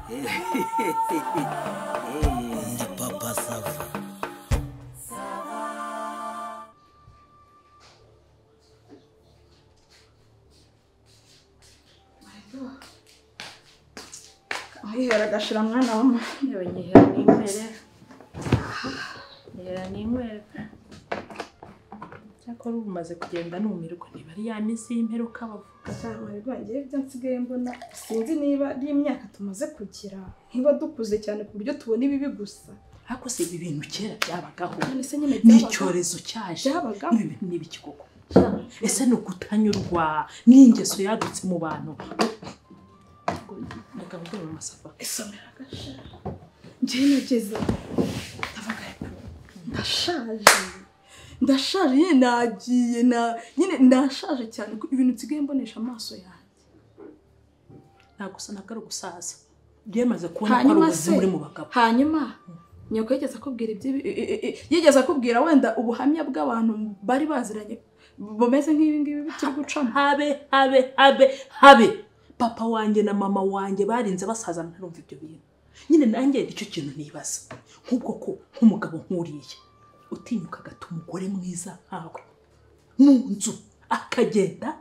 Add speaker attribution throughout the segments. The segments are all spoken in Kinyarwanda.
Speaker 1: Ndi Papa Sava.
Speaker 2: Ahihera agashira mwana wa mama.
Speaker 3: Yewe nyihera n'inywere. Nyihera n'inywere. Cyakora ubu umaze kugenda numirwa niba ari ya minsi y'imperuka bavuga.
Speaker 2: Cyangwa ngewe ibyo nsigaye mbona sinzi niba ari imyaka tumaze kugira nkiba dukuze cyane ku buryo tubona ibibi gusa.
Speaker 3: Ariko se ibi bintu kera byabagaho.
Speaker 2: None se nyine
Speaker 3: ni icyorezo cyaje.
Speaker 2: Byabagaho.
Speaker 3: Ibi bintu ni ibiki koko? Ese ni ukutanyurwa n'ingeso yadutse mu bantu? Reka mvuge mu masafa.
Speaker 2: Isomera agashira. Njyewe nageze ndavuga ndashaje. Ndashaje nyine nagiye na nyine ndashaje cyane ko ibintu nsigaye mbonesha amaso yanjye.
Speaker 3: Ntabwo usa ntabwo ari ugusaza. Byemaze kubona ko ari ubuzima uri mu bagabo.
Speaker 2: Hanyuma nyoko yigeze akubwira ibyo yigeze akubwira wenda ubuhamya bw'abantu bari baziranye bumeze nk'ibi ngibi bitiri gucamo.
Speaker 3: Habe habe habe habe. Papa wanjye na mama wanjye barinze basaza ntarumva ibyo bintu. Nyine nanjye icyo kintu nibaza. Nk'ubwo ko nk'umugabo nkuriye utinyuka agata umugore mwiza nkawe mu nzu akagenda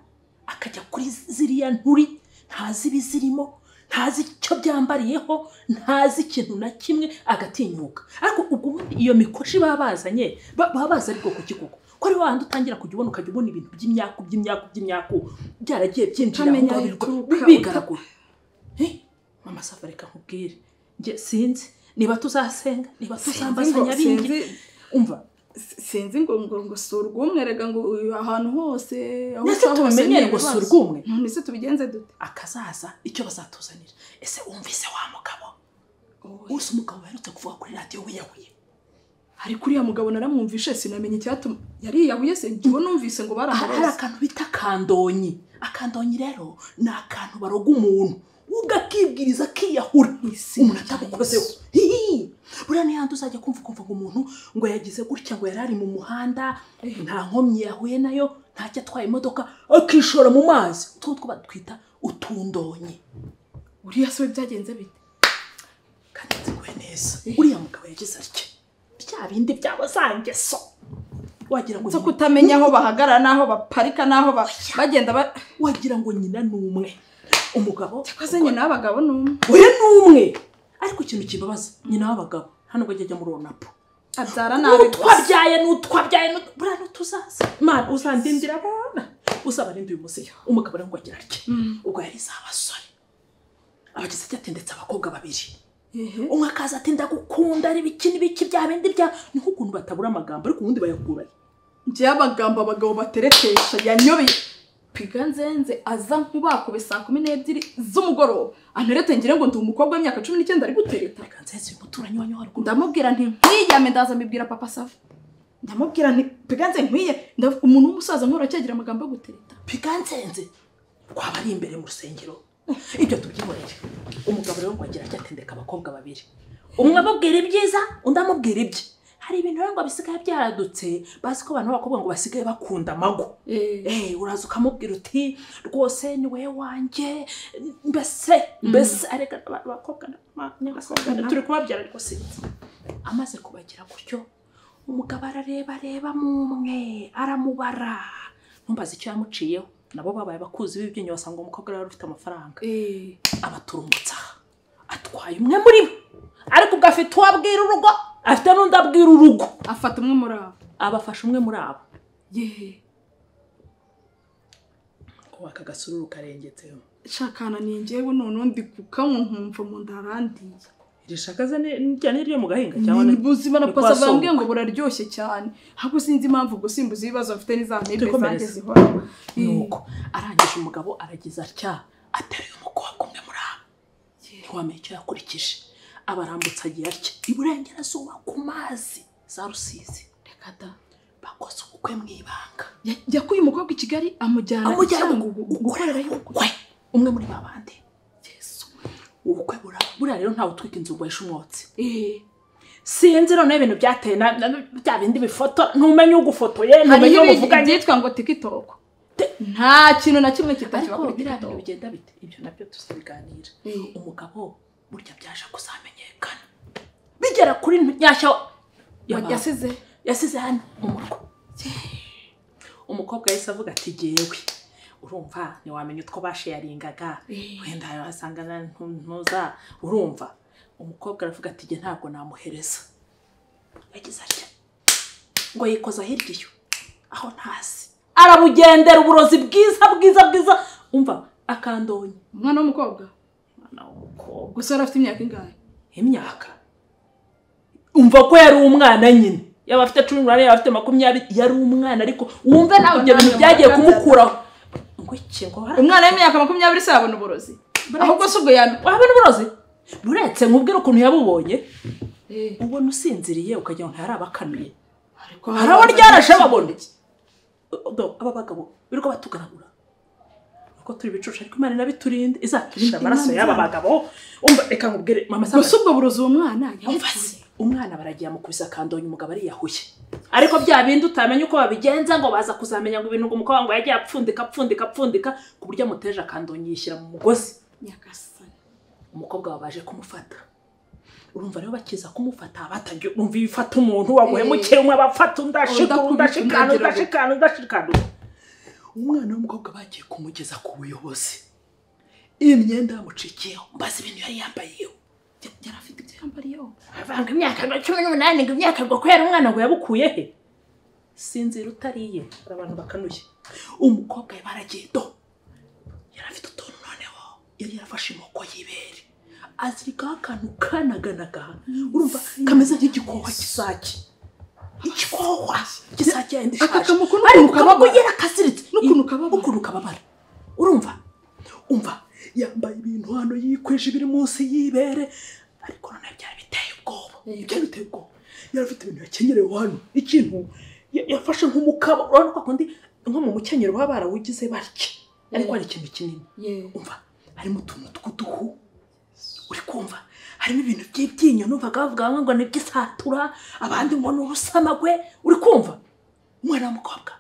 Speaker 3: akajya kuri ziriya nturi ntazi ibizirimo ntazi icyo byambariyeho ntazi ikintu na kimwe agatinyuka. Ariko ubwo ubundi iyo mikoshi baba bazanye baba baza ariko kuki koko ko ari wahandi utangira kujya ubona ukajya ubona ibintu by'imyaku by'imyaku by'imyaku byaragiye byinjira aho ngaho bigaragura. Mama Sava reka nkubwire njye sinzi niba tuzasenga niba tuzambazanya bindi umva
Speaker 2: sinzi ngo ngo ngo surwumwe rega ngo ahantu hose aho
Speaker 3: nese tubimenyere ngo surwumwe.
Speaker 2: None se tubigenze dute?
Speaker 3: Akazaza icyo bazatuzanira. Ese wumvise wa mugabo usi umugabo baherutse kuvuga kuri radiyo wiyahuye?
Speaker 2: Ariko uriya mugabo naramwumvishe sinamenye icyatuma yariyahuye se ngibo numvise ngo baramuroze.
Speaker 3: Hari akantu bita kandonyi. Akandonyi rero ni akantu baroga umuntu ugakibwiriza akiyahura umuntu atabukozeho. Buriya ni handi uzajya kumva ukumva ngo umuntu ngo yagize gutya ngo yari ari mu muhanda nta nkomyi yahuye nayo ntacyo atwaye imodoka akishora mu mazi. Utwo two batwita utundonyi.
Speaker 2: Uriya se byagenze bite?
Speaker 3: Kandi nziguhe neza. Uriya mugabo yagize atya bya bindi byabo zangeso wagira ngo
Speaker 2: zo kutamenya aho bahagarara naho baparika naho bagenda
Speaker 3: wagira ngo nyina numwe umugabo
Speaker 2: cyakoze nyina w'abagabo numwe
Speaker 3: oya numwe. Ariko ikintu kibabaza nyina w'abagabo hano ngo ajya muri onapo
Speaker 2: abyara nabi
Speaker 3: utwabyaye n'utwabyaye buriya n'utuzaza Imana uzandindira abana uzabarinda uyu muzehe. Umugabo rero ngo agira atya ubwo yari abasore abagize ati atendetse abakobwa babiri umwe akaza ati ndagukunda ari biki n'ibiki bya bindi bya ni nk'ukuntu batabura amagambo ariko ubundi bayakuraye.
Speaker 2: Njye amagambo abagabo bateretesha yanyobeye piga nzenze aza nkubakube saa 12 z'umugoroba anterete ngire ngo ndi umukobwa w'imyaka 19 ari gutereta.
Speaker 3: Piga nzenze uyu muturanyi wanyu haruguru
Speaker 2: ndamubwira nti nkwiyame ndaza mbibwira Papa Sava ndamubwira nti piga nze nkwiye umuntu w'umusaza nkora cyagira amagambo yo gutereta.
Speaker 3: Piga nzenze kwaba ari imbere mu rusengero ibyo tubyiboneye. Umugabo rero ngo agira atya atendeka abakobwa babiri umwe amubwira ibyiza undi amubwira ibye. Hari ibintu rero ngo bisigaye byaradutse bazi ko abantu b'abakobwa ngo basigaye bakunda amago. Uraza ukamubwira uti rwose ni wowe wanjye mbese mbese areka abakobwa turi kubabyara ariko sinzi. Amaze kubagira gutyo umugabo arareba areba mumwe aramubara ntumbaze icyo yamuciyeho. Nabo babaye abakuzi b'ibyinyo basanga umukobwa yari ufite amafaranga abaturumbutsa atwaye umwe muri bo ariko ubwo afite uwabwira urugo afite n'undi abwira urugo
Speaker 2: afata umwe muri abo
Speaker 3: abafasha umwe muri abo. Yehe ko aka gasururu karengetseho
Speaker 2: shakana ni njyewe none undi kukanywa nkumva mu nda harandiye.
Speaker 3: Iri shaka ze ni ryo mu gahinga cyangwa
Speaker 2: ni buzima na pasa bambwiye ngo buraryoshye cyane ahubwo sinzi impamvu gusimbuza ibibazo mfite n'izamibe zanjye zihoraho.
Speaker 3: Nuko arangije umugabo aragiza atya ateruye umukobwa umwe muri abo ntiwamenye icyo yakurikije abarambutse agiye atya iburengerazuba ku mazi za Rusizi.
Speaker 2: Reka da
Speaker 3: bakoze ubukwe mu ibanga.
Speaker 2: Yakuye umukobwa i Kigali amujyana
Speaker 3: gukorerayo ubukwe umwe muri babandi. Ubukwe buriya rero ntawe utwika inzu ngo ahishe umwotsi. Sinzi none ibintu byateye bya bindi bifoto ntumenye ugufotoye ntumenye umuvuganye
Speaker 2: byitwa ngo TikTok. Nta kintu na kimwe kitakiba
Speaker 3: kuri biriya bintu bigenda bite ibyo nabyo tuzabiganira. Umugabo Burya byaje kuzamenyekana. Bigera kuri Nyashya yasize hano mu murwa. Umukobwa yahise avuga ati jyewe urumva ntiwamenya utwo basharingaga wenda wasanga ntuza urumva. Umukobwa aravuga ati jye ntabwo namuhereza. Yagize atya ngo yikoza hirya iyo aho ntasi arabugendera uburozi bwiza bwiza bwiza. Umva akandonye
Speaker 2: umwana w'umukobwa. Gusa yari afite imyaka ingahe?
Speaker 3: Imyaka umva ko yari umwana nyine, yaba afite 18 yaba afite 20 yari umwana, ariko wumve nawe ibyo bintu byagiye kumukuraho. Ngo iki ngo
Speaker 2: umwana w'imyaka 20 se yabona uburozi? Ahubwo se ubwo
Speaker 3: yabona uburozi? Buretse nkubwire ukuntu yabubonye. Ubona usinziriye ukagira ngo ntarabakanuye, hari abo ryarashe babona. Aba bagabo birirwa batugaragura uko turi bicucu, ariko Imana inabiturinde izaturinda amaraso y'aba bagabo. Umva reka nkubwire mama
Speaker 2: Sava, gusa ubwo burozi uwo mwana
Speaker 3: yumvase umwana baragiye amukubisa akandonye umugabo ariyahuye. Ariko bya bindi utamenya uko babigenza ngo baza kuzamenya ngo ibintu ngo umukobwa ngo yagiye apfundika apfundika apfundika ku buryo amuteje akandonye yishyira mu mugozi.
Speaker 2: Nyagasani.
Speaker 3: Umukobwa babaje kumufata. Urumva rero bakiza kumufata batangiye umva ifata umuntu waguhemukira umwe abafata undashikana undashikana undashikana. Umwana w'umukobwa bagiye kumugeza ku buyobozi. Imyenda yamucikiyeho, mbaza ibintu yari yambayeho.
Speaker 2: Yari afite ibyo yambariyeho.
Speaker 3: Avanga imyaka 18 ngo imyaka ngo ko yari umwana ngo yabukuye he? Sinzira utariye, hari abantu bakanuye. Umukobwa baragiye do. Yari afite utuntu noneho, yari yarafashe imoko y'ibere. Azirika akantu kanaganaga. Urumva kameze nk'igikohwa kisaki. Igikohwa kisaki yandi ishaje. Ariko kababa yarakaziritse n'ukuntu kababara. Urumva? Umva yambaye ibintu hano yikweje biri munsi y'ibere, ariko none byari biteye ubwoba. Byari biteye ubwoba. Yari afite ibintu yakenyerewe hano. Ikintu yafashe nk'umukaba, urabona ko akundi nko mu mukenyero baba barawugize batya. Ariko ari ikintu kinini. Umva harimo utuntu tw'uduhu. Uri kumva harimo ibintu by'ibyinyo numvaga bavuga ngo ni by'isatura, abandi ngo ni urusamagwe. Uri kumva umwana w'umukobwa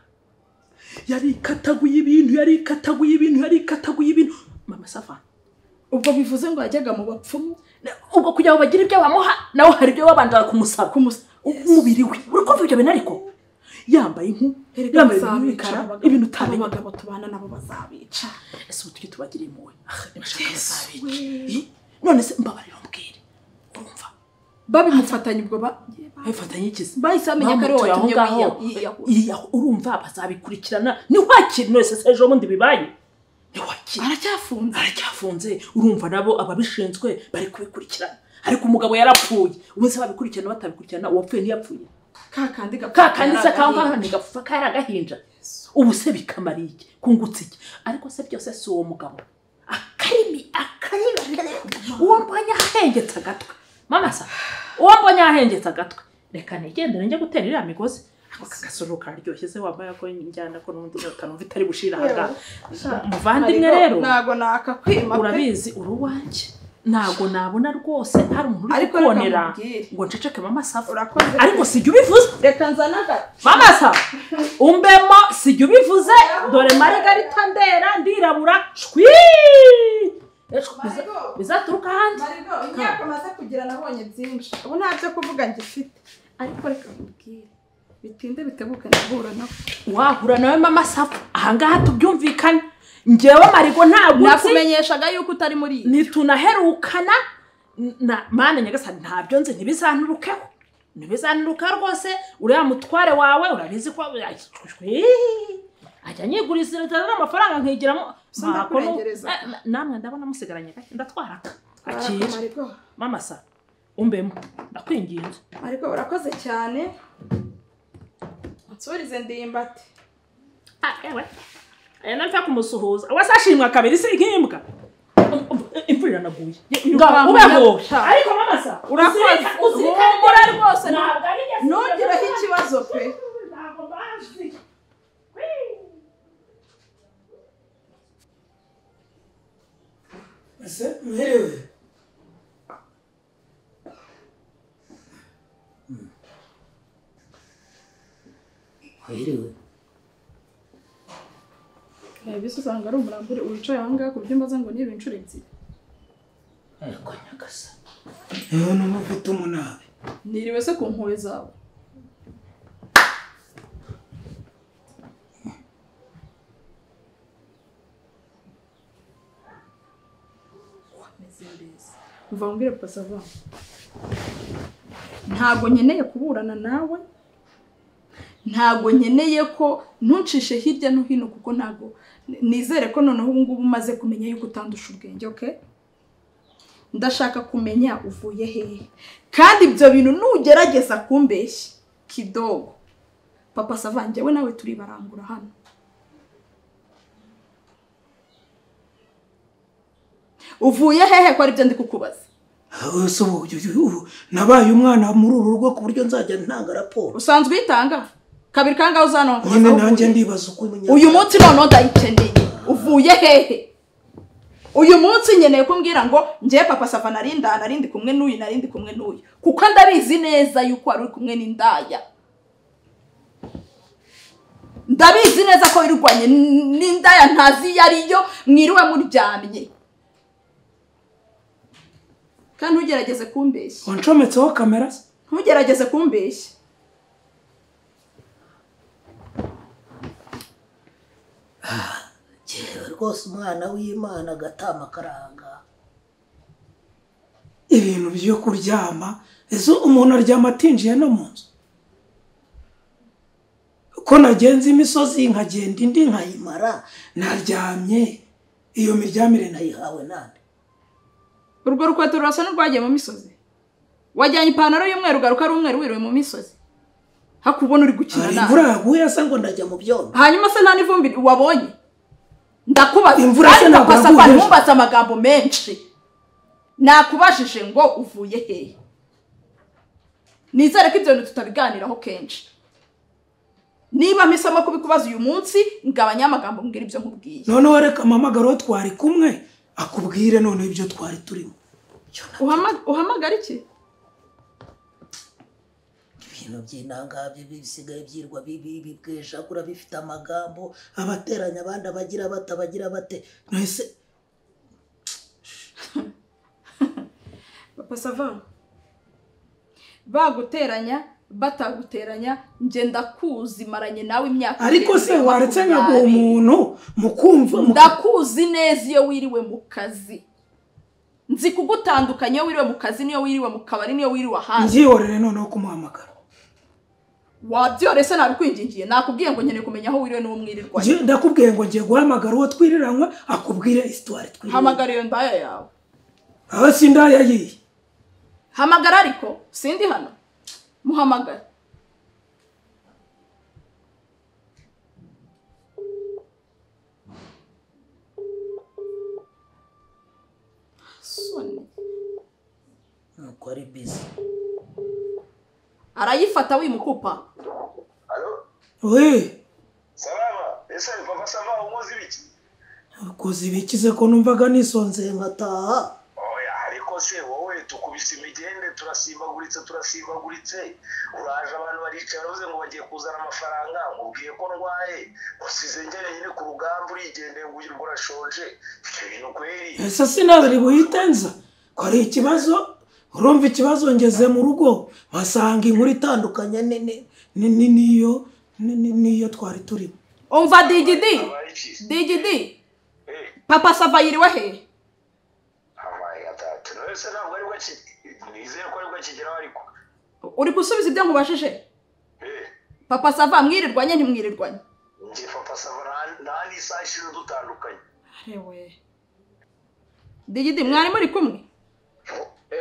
Speaker 3: yarikataguye ibintu yarikataguye ibintu yarikataguye ibintu. Mama Sava
Speaker 2: ubwo bivuze ngo yajyaga mu bapfumu,
Speaker 3: ubwo kugira ngo bagire ibyo bamuha nawe hari ibyo babanzaga kumusaba umubiri we. Uri kumva ibyo bintu? Ariko yambaye impu, yambaye ibikara, ibintu utamenya.
Speaker 2: Abagabo tubana nabo bazabica.
Speaker 3: Ese ubu tujye tubagira impuhwe? Nibashaka bazabica. None se mbabarira umbwire, urumva
Speaker 2: babimufatanye ubwo
Speaker 3: babifatanye ikizi
Speaker 2: bahise bamenya ko ari wowe watumye
Speaker 3: wiyahura. Urumva bazabikurikirana. Ntiwakire none se ejo bundi bibaye ntiwakire.
Speaker 2: Aracyafunze,
Speaker 3: aracyafunze. Urumva nabo ababishinzwe bari kubikurikirana, ariko umugabo yarapfuye. Ubu se babikurikirana batabikurikirana, uwapfuye ntiyapfuye. Kakandi se kaho gapfa kari agahinja. Ubu se bikamara iki kungutse iki? Ariko se byose si uwo mugabo akarimi akarimi uwo mbonye ahengetse agatwe. Mama sa uwo mbonye ahengetse agatwe, reka nigendere njye gutera iriya migozi. Ako kagasuru karyoshye se wambaye ko njyana ko n'undi utanumva itari bushira aha. Muvandimwe rero
Speaker 2: ntago nakakwima,
Speaker 3: urabizi uri uwanjye, ntago nabona rwose hari umuntu uri kubonera ngo nceceke. Mama Safa ariko sijya ubivuze,
Speaker 2: reka nzanaga.
Speaker 3: Mama Safa umbemo sijya ubivuze, dore Margarita ndera ndirabura shwi bizaturuka ahandi.
Speaker 2: Marigo imyaka maze kugira nabonye byinshi, ubu nta byo kuvuga ngifite, ariko reka nkubwire bitinde bitebuke ndahura nawe.
Speaker 3: Wahura nawe Mama Safa ahangaha tubyumvikane. Njyewe Marigo ntabwo
Speaker 2: nakumenyeshaga yuko utari muri
Speaker 3: iyi nitunaherukana na mana Nyagasani ntabyo nzi, ntibizanturukeho ntibizanturukeho rwose. Uriya mutware wawe urabizi ko ajya anyiguriza amafaranga nkigiramo namwe ndabona musigaranye gake ndatwara akira. Mama Sa umbemo ndakwinginze.
Speaker 2: Ariko urakoze cyane, nsurize ndimbati.
Speaker 3: Ewe aya napfa kumusuhuza wasashimwa kabiri si nkimbwa. Imvura iranaguye ngaho ubeho. Ariko Mama Sa
Speaker 2: urakoze, uzikora rwose ntugireho ikibazo pe.
Speaker 3: Ntabwo bazi.
Speaker 1: Ese mwiriwe? Mwiriwe?
Speaker 2: Bise usanga ari umurambure wicaye aha ngaha ku buryo mbaza ngo niba inshuro ebyiri.
Speaker 1: Ariko Nyagasani. None ufite umunabi.
Speaker 2: Niriwe se ku mpuhwe zawe. Mva mbwire Papa Sava. Ntago nkeneye kuburana nawe. Ntago nkeneye ko ntuncishe hirya no hino kuko ntago nizere ko noneho ubu ngubu umaze kumenya yuko utandusha ubwenge, okay? Ndashaka kumenya uvuye hehe. Kandi ibyo bintu nugerageza kumbeshya kidogo. Papa Sava njyewe nawe turi barangura hano. Uvuye hehe ko ari byo ndi kukubaza?
Speaker 1: Nabaye umwana muri uru rugo ku buryo nzajya ntanga raporo.
Speaker 2: Usanzwe uyitanga? Kabiri kangahe uzana?
Speaker 1: Nyine nanjye ndibaza uko
Speaker 2: uyu munsi noneho ndayikeneye. Uvuye hehe? Uyu munsi nkeneye kumbwira ngo njye Papa Sava narinda narindi kumwe n'uyu narindi kumwe n'uyu, kuko ndabizi neza yuko wari uri kumwe n'indaya. Ndabizi neza ko wirwanye n'indaya ntazi iyo ariyo mwiriwe muryamye. Kandi ntugerageze kumbeshya.
Speaker 1: Wancometseho kamera se?
Speaker 2: Ntugerageze kumbeshya.
Speaker 1: Jewe rwose umwana w'Imana agatama karanga. Ibintu byo kuryama, ese umuntu aryama atinjiye no mu nzu? Ko nagenze imisozi nkagenda indi nkayimara, naryamye, iyo miryamire nayihawe nande?
Speaker 2: Urwo rukweto rurasa n'urwagiye mu misozi. Wajyanye ipantaro y'umweru ugaruka ari umweru wiriwe mu misozi. Hakubona uri gukina nawe.
Speaker 1: Imvura yaguye se ngo ndajya mu byondo.
Speaker 2: Hanyuma se nta n'ivumbi wabonye? Ndakubaza.
Speaker 1: Imvura se ntabwo yaguye.
Speaker 2: Ntumbaze amagambo menshi. Nakubajije ngo uvuye hehe? Nizere ko ibyo bintu tutabiganiraho kenshi. Niba mpisemo kubikubaza uyu munsi, ngabanya amagambo mbwira ibyo nkubwiye.
Speaker 1: Noneho reka mpamagare uwo twari kumwe akubwire none ibyo twari turimo.
Speaker 2: Uhamagara iki?
Speaker 1: Ibintu by'inanga bisigaye byirwa bibwejagura bifite amagambo abateranya abandi abagira bata abagira bate. Nahise
Speaker 2: Papa Sava baguteranya bataguteranya nje ndakuzi maranye nawe imyaka.
Speaker 1: Ariko se waretse nkaguha umuntu mukumva?
Speaker 2: Ndakuzi neza iyo wiriwe mu kazi. Nzi kugutandukanya iyo wiriwe mu kazi niyo wiriwe mu kabari niyo wiriwe hanze.
Speaker 1: Nzihorere noneho kumuhamagara.
Speaker 2: Wabyore se nabikwingingiye, nakubwiye ngo nkeneye kumenya aho wiriwe n'uwo mwirirwa.
Speaker 1: Ndakubwiye ngo ngiye guhamagara uwo twiriranywe akubwire histoire twiriwe.
Speaker 2: Hamagara iyo ndaya yawe.
Speaker 1: Aho si ndaya yiye.
Speaker 2: Hamagara ariko sindi hano. Muhamagara. Soni.
Speaker 1: Nuko ari busy.
Speaker 2: Arayifata wimukupa.
Speaker 4: Allo?
Speaker 1: Oui.
Speaker 4: Salama. Ese Papa Sava umuzi biki?
Speaker 1: Ukoze ibiki se ko numvaga nisonze nkataha?
Speaker 4: Oya, ariko se wowe tukubise imigende turasimbaguritse uraje abantu baricara bavuze ngo bagiye kuzana amafaranga, nkubwiye ko ndwaye, usize ngere nyine ku rugamba urigendeye ngo urashonje. Ibyo bintu kweri.
Speaker 1: Ese sinabiri buhitenza ko ari ikibazo? Urumva ikibazo ngeze mu rugo basanga inkuru itandukanye niyo twari turimo.
Speaker 2: Umva digidi. Digidi. Papa Sava yiriwe he? Uri gusubiza ibyo nkubashije? Papa Sava mwirirwanye ntimwirirwanye?
Speaker 4: Njye Papa Sava nta n'isaha ishize dutandukanye.
Speaker 2: Arewe. Digidi mwari muri kumwe?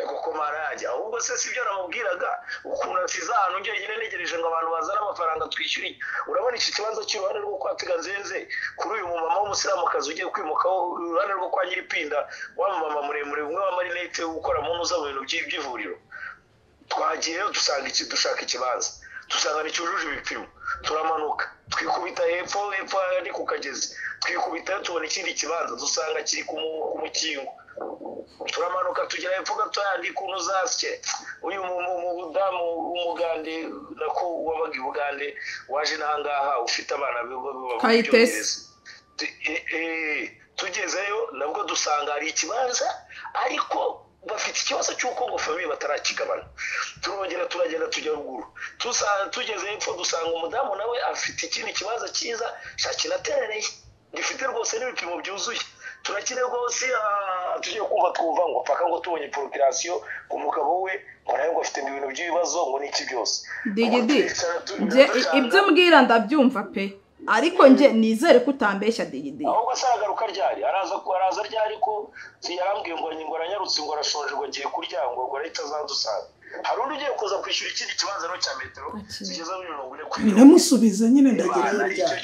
Speaker 4: Koko marajya ahubwo se sibyo namubwiraga ukuntu asize ahantu njyenyine ntegereje ngo abantu bazane amafaranga twishyuriye. Urabona iki kibanza cy'uruhande rwo kwa Piganzenze kuri uyu mumama w'umusilamukazi ugiye kwimukaho uruhande rwo kwa Nyiripinda, wa mumama muremure umwe wa marinete ukora mu ntuza mu bintu by'ivuriro. Twagiyeyo dusanga iki dushaka ikibanza dusanga nticyujuje ibipimo, turamanuka twikubita hepfo hepfo ari ku kagezi, twikubita tubona ikindi kibanza dusanga kiri ku mukingo, turamanuka tugera hepfo gato yandi kuntu zasye. Uyu mudamu w'umugande nako wabaga i Bugande waje n'ahangaha ufite abana
Speaker 2: Kayitesi,
Speaker 4: tugezeyo nabwo dusanga hari ikibanza ariko Bafite ikibazo cy'uko ngo famille batarakigabana. Turongera turagenda tujya ruguru, tugeze hepfo dusanga umudamu nawe afite ikindi kibazo cyiza kinaterereye, gifite rwose n'ibipimo byuzuye. Turakine rwose, tugiye kumva twumva ngo paka ngo tubonye procreation umugabo we ngo nawe ngo afite ibintu by'ibibazo ngo n'iki byose.
Speaker 2: Digidi, ibyo mbwira ndabyumva pe, ariko nje nizere ko utambeshya Digidi.
Speaker 4: Ahubwo se aragaruka ryari? Araza ryari ko yarambwiye ngo aranyarutse ngo arashonje ngo agiye kurya ngo arahita azadusanga. Hari undi ugiye kuza kwishyura ikindi kibanza cya metero zigeze muri 40 kuri.
Speaker 1: Namusubiza nyine ndagerayo ryari?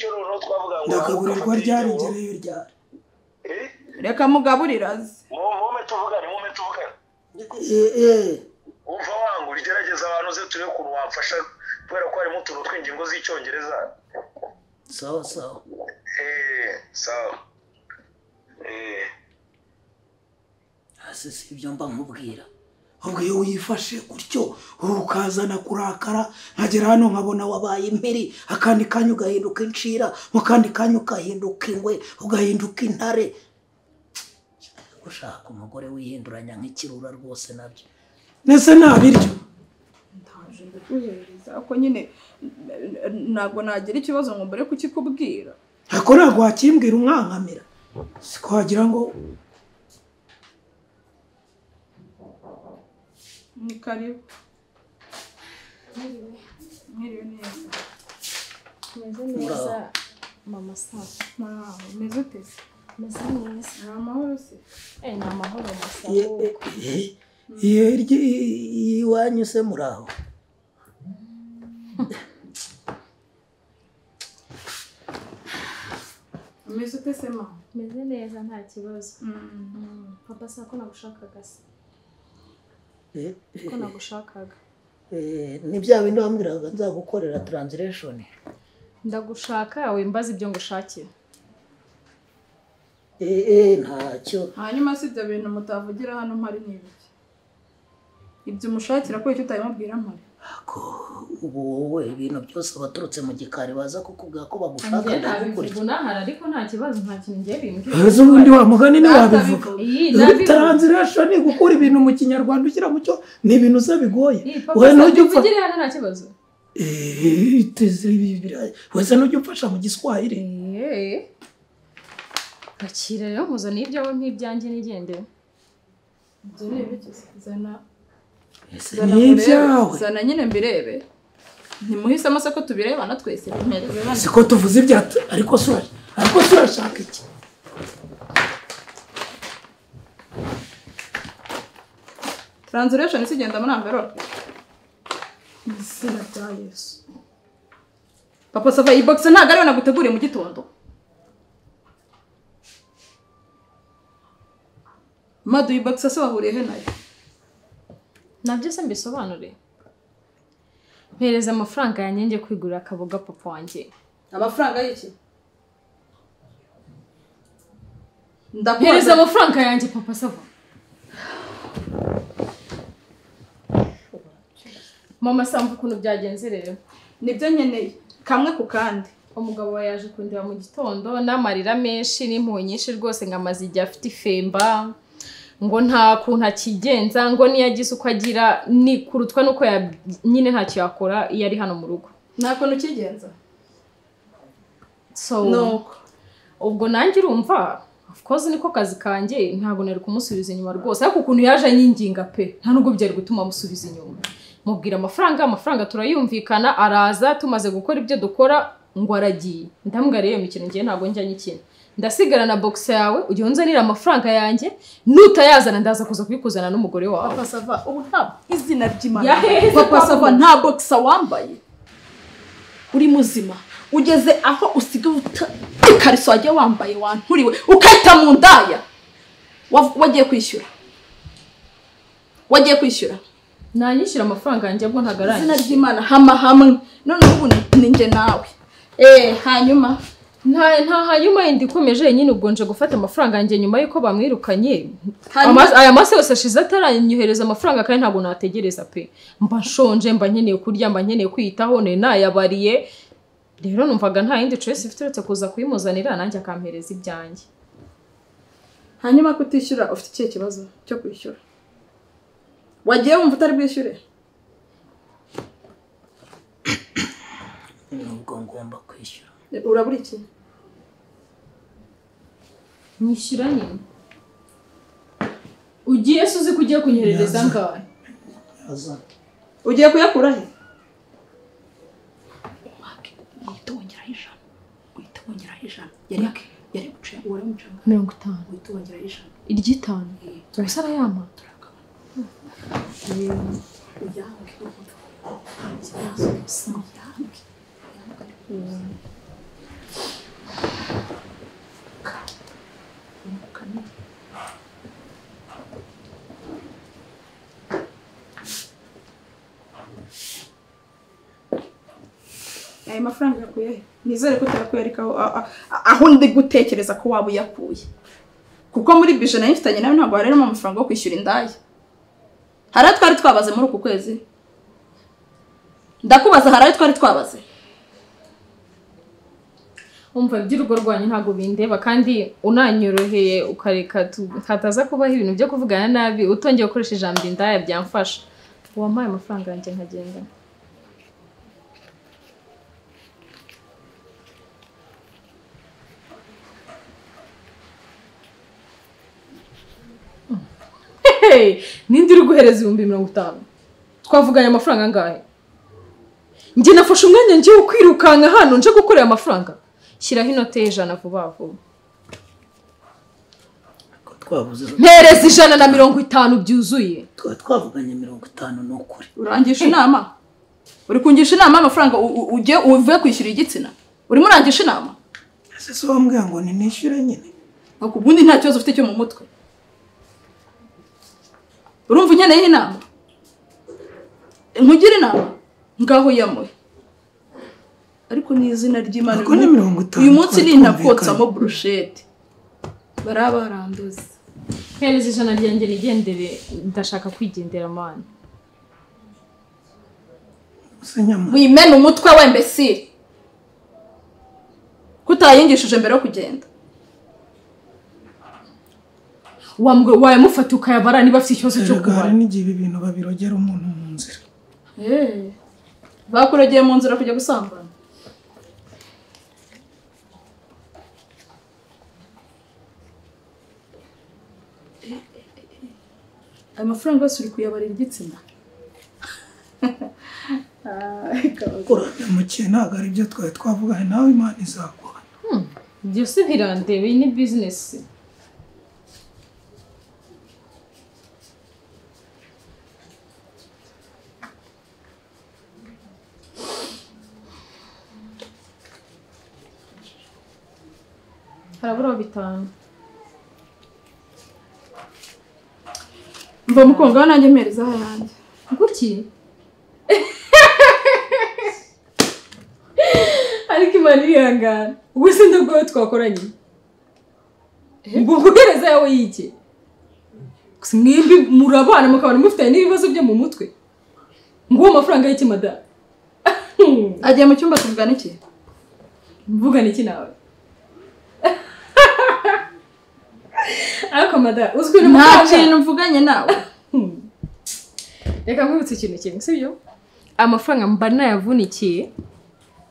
Speaker 1: Ndagaburirwa ryari ngereyo ryari?
Speaker 2: Reka mugaburira aze.
Speaker 4: Mume tuvugane. Umva wangu ugerageza abantu uze turebe ukuntu wamfasha kubera ko harimo utuntu tw'ingingo z'icyongereza.
Speaker 1: Sawa sawa.
Speaker 4: Sawa.
Speaker 1: Ase si ibyo mba nkubwira. Ubwo iyo wifashe gutyo ukazana kurakara, nkagera hano nkabona wabaye impiri, akandi kanya ugahinduka incira, mu kandi kanya ugahinduka ingwe, ugahinduka intare. Ushaka umugore wihinduranya nk'ikirura rwose nabyo. Nese nabiryo.
Speaker 2: Ndaje ndikuhereza ko nyine ntabwo nagira ikibazo ngo mbere kukikubwira.
Speaker 1: Ako ntabwo wakimbwira umwankamira. Siko wagira ngo
Speaker 2: ni karibu. Mwiriwe neza.
Speaker 5: Meze neza mama safi.
Speaker 2: Muraho, meze ute?
Speaker 5: Meze neza.
Speaker 2: Ni amahoro se?
Speaker 5: Ni amahoro masa.
Speaker 1: Iwanyu se muraho?
Speaker 2: Meze ute se mama?
Speaker 5: Meze neza nta kibazo. Papa sa ko nagushakaga se? Ko nagushakaga.
Speaker 1: Ni bya bindi wambwiraga nzagukorera translation.
Speaker 5: Ndagushaka wimbaza ibyo ngushakira.
Speaker 1: Ntacyo.
Speaker 2: Hanyuma si ibyo bintu mutavugira hano mpari ni ibiki? Ibyo umushakira ko icyo utayimubwira mpari.
Speaker 1: Ako ubu wowe ibintu byose abaturutse mu gikari baza kukubwira ko bagushaka ndagukurikira.
Speaker 5: Nahari ariko nta kibazo, nta kintu ngiye bimbwira.
Speaker 1: Ese ubundi wa mugani ni wabivuga. Translation gukura ibintu mu kinyarwanda ushyira mu cyo ni ibintu uza bigoye.
Speaker 5: Wowe ntujya upfa. Hano nta kibazo.
Speaker 1: Wese ntujya umfasha mu Giswahili.
Speaker 5: Akira rero nkuzaniye ibyawe nk'ibyanjye nigendere.
Speaker 2: Ibyo ni ibiki? Zana
Speaker 1: Nibyawe.
Speaker 2: Zana nyine mbirebe. Ntimuhisemo se ko tubirebana twese mpereze bana.
Speaker 1: Siko tuvuze ibya ariko sura. Ariko surashaka iki?
Speaker 2: Translation isigenda muri envelope. Izina rya Yesu. Papa Sava iyi box ntago ariyo naguteguriye mu gitondo. Madu iyi box se wahuriye he nayo?
Speaker 5: Nabyo se mbisobanure. Mpereza amafaranga yanjye ngiye kwigurira akaboga papa wanjye.
Speaker 2: Amafaranga y'iki?
Speaker 5: Ndakuhereza amafaranga yanjye papa Sava. Mama samva ukuntu byagenze rero.
Speaker 2: Nibyo nkeneye kamwe ku kandi.
Speaker 5: Umugabo we yaje kundeba mu gitondo n'amarira menshi n'impuhwe nyinshi rwose ngo amaze igihe afite ifemba, ngo nta kuntu akigenza, ngo niyagize uko agira ni kurutwa nuko nyine ntacyo yakora iyo ari hano mu rugo.
Speaker 2: Nta kuntu ukigenza.
Speaker 5: So ubwo nanjye urumva of course niko kazi kanjye ntago nari kumusubiza inyuma rwose, ariko ukuntu yaje anyinginga pe nta nubwo byari gutuma amusubiza inyuma. Mubwira amafaranga turayumvikana, araza tumaze gukora ibyo dukora ngo aragiye. Ndambwira rero imikino ngiye ntago njya nyikina. Ndasigara na box yawe ujye unzanira amafaranga yanjye, nutayazana ndaza kuza kubikuzana n'umugore wawe.
Speaker 2: Papa Sava ubu nta izina ry'Imana. Papa Sava nta box wambaye. Uri muzima ugeze aho usiga ikariso wagiye wambaye wanturiwe ukahita mu ndaya. Wagiye kwishyura. Wagiye kwishyura.
Speaker 5: Nanyishyura amafaranga yanjye ubwo ntagaranye.
Speaker 2: Izina ry'Imana hama hamwe. None ubu ninjye nawe. Hanyuma
Speaker 5: nta hanyuma yindi ikomeje nyine ubwo nje gufata amafaranga yanjye nyuma yuko bamwirukanye. Aya mase yose ashize ataranyohereza amafaranga kandi ntabwo nategereza pe. Mba nshonje, mba nkeneye kurya, mba nkeneye kwiyitaho, ne nayabariye. Rero numvaga nta yindi choice ifite uretse kuza kuyimuzanira nanjye akampereza ibyanjye.
Speaker 2: Hanyuma kutishyura ufite ikihe kibazo cyo kwishyura? Wagiye wumva utari bwishyure?
Speaker 1: Nubwo ngomba kwishyura.
Speaker 2: Urabura iki?
Speaker 5: Nyishyura nyine. Ugiye se uzi ko ugiye kunyoherereza angahe?
Speaker 2: Ugiye kuyakura he? Uhita wongeraho 100. Uhita wongeraho 100. Yari guca uwari umucanga.
Speaker 5: 50.
Speaker 2: Uhita wongeraho 100.
Speaker 5: Iry'itanu. Ubuse arayampa?
Speaker 2: Uyange. Uyange. Ayo mafaranga yakuye he? Nizere ko utayakuye aho ndi gutekereza ko waba uyakuye. Kuko muri bije nayo mfitanye nawe ntabwo harimo amafaranga yo kwishyura indaya. Hari ayo twari twabaze muri uku kwezi? Ndakubaza, hari ayo twari twabaze?
Speaker 5: Umva iby'urugo rwanyu ntabwo bindeba kandi unanyoroheye ukareka hataza kubaho ibintu byo kuvugana nabi utongeye gukoresha ijambo indaya byamfasha. Wampaye amafaranga yanjye nkagenda. Hey, nindi uri guhereza 50,000? Twavuganye amafaranga angahe? Njye nafashe umwanya ngiye kwirukanka hano nje gukorera amafaranga. Shyiraho inote y'100 vuba vuba. Mpereza 150 byuzuye.
Speaker 1: Twavuganye 50 n'ukuri.
Speaker 2: Urangisha inama? Uri kungisha inama amafaranga ugiye uvuye kwishyura igitsina? Urimo urangisha inama?
Speaker 1: Ese so wambwiye ngo ni nishyure nyine.
Speaker 2: Ubundi nta kibazo ufite cyo mu mutwe. Urumva unkeneye inama? Nkugira inama? Ngaho yamuhe. Ariko ni izina ry'Imana. Uyu munsi ni ntakotsamo brochette. Barabaranduza.
Speaker 5: Mpereza 100 ryanjye nigendere, ndashaka kwigendera mana.
Speaker 2: Wimena umutwe we mbesire. Kutayingishije mbere yo kugenda.
Speaker 5: Wayamufata ukayabara niba afite ikibazo cyo kubara.
Speaker 1: Hari n'igihe ibi bintu babirogera umuntu mu nzira.
Speaker 2: Bakurogeye mu nzira kujya gusambana. Ayo mafaranga yose uri kuyabarira igitsina.
Speaker 1: Uramukiye ntabwo ari byo twari twavuganye nawe, Imana izaguhana.
Speaker 5: Ibyo si birandeba, iyi ni bizinesi. Harabura 5.
Speaker 2: Mva mukonga nanjye mpereza ayanjye.
Speaker 5: Kuki? Ariko Imana irihangana. Ubwo se ndabwo twakoranye. Ngo guhereza yawe yiki? Gusa mwembi murabana mukabana mufitanye n'ibibazo byo mu mutwe. Ngo amafaranga y'iki mada?
Speaker 2: Agiye mu cyumba tuvugana iki?
Speaker 5: Mvugana iki nawe? Ariko mada uzwi
Speaker 2: n'amafaranga. Nta kintu mvuganye nawe.
Speaker 5: Reka nkwibutse ikintu kimwe, sibyo? Amafaranga mba nayavunikiye,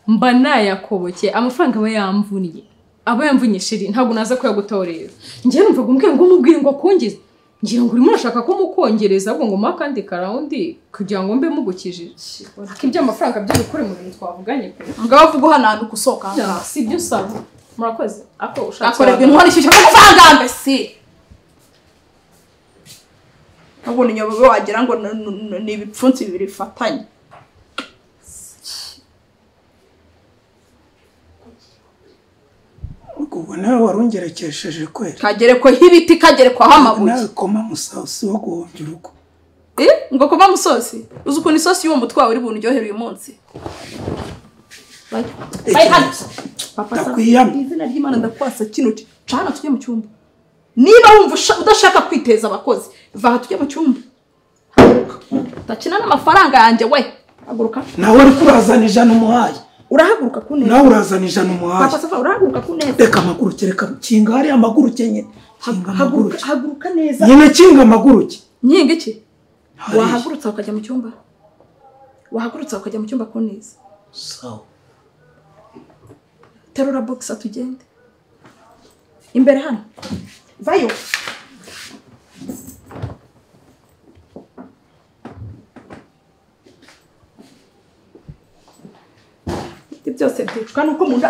Speaker 5: mba nayakobokeye, amafaranga aba yamvuniye. Aba yamvunye shiri, ntabwo naza kuyagutorera. Njye numvaga umbwira ngo umubwire ngo akongeze. Ngira ngo urimo urashaka ko mukongereza ahubwo ngo mpa akandi karawundi kugira ngo mbe mugukijije. Ariko iby'amafaranga byo bikore mu bintu twavuganye pe.
Speaker 2: Ngaho vuga uhananuka usohoka aha ngaha.
Speaker 5: Si ibyo usaba. Murakoze. Ako ushatse.
Speaker 2: Akorerwa intwari ishyushye amafaranga mbese. Ntabwo nyobowe wagira ngo ni ibipfunsi bibiri bifatanye.
Speaker 1: Ubwo nawe warungerekesheje kweri.
Speaker 2: Kagerekwaho ibiti, kagerekwaho amabuye.
Speaker 1: Nawe koma musosi wo guhombya urugo.
Speaker 2: Ngo koma musosi? Uzi ukuntu isosi y'uwo mutwe wawe uri bunryohere uyu munsi?
Speaker 1: Ndakwiyamye.
Speaker 2: Izina ry'Imana ndakwasa kino cana tujye mu cyumba. Niba wumva udashaka kwiteza abakozi, va aha tujye mu cyumba. Haguruka. Utakina n'amafaranga yanjye we. Haguruka.
Speaker 1: Nawe uri kurazana 100 umuhaye.
Speaker 2: Urahaguruka ku neza.
Speaker 1: Nawe urazana 100 umuhaye.
Speaker 2: Papa Safa urahaguruka ku neza.
Speaker 1: Reka amaguruke, reka kinga hariya amaguruke nyine. Kinga amaguruke.
Speaker 2: Haguruka neza.
Speaker 1: Nyine kinga amaguruke.
Speaker 2: Nyinga iki? Wahagurutsa ukajya mu cyumba. Wahagurutsa ukajya mu cyumba kuneza.
Speaker 1: Sawa.
Speaker 2: Terura boxer tugende. Imbere hano. Vayo. Byose byicwa nuko mu nda.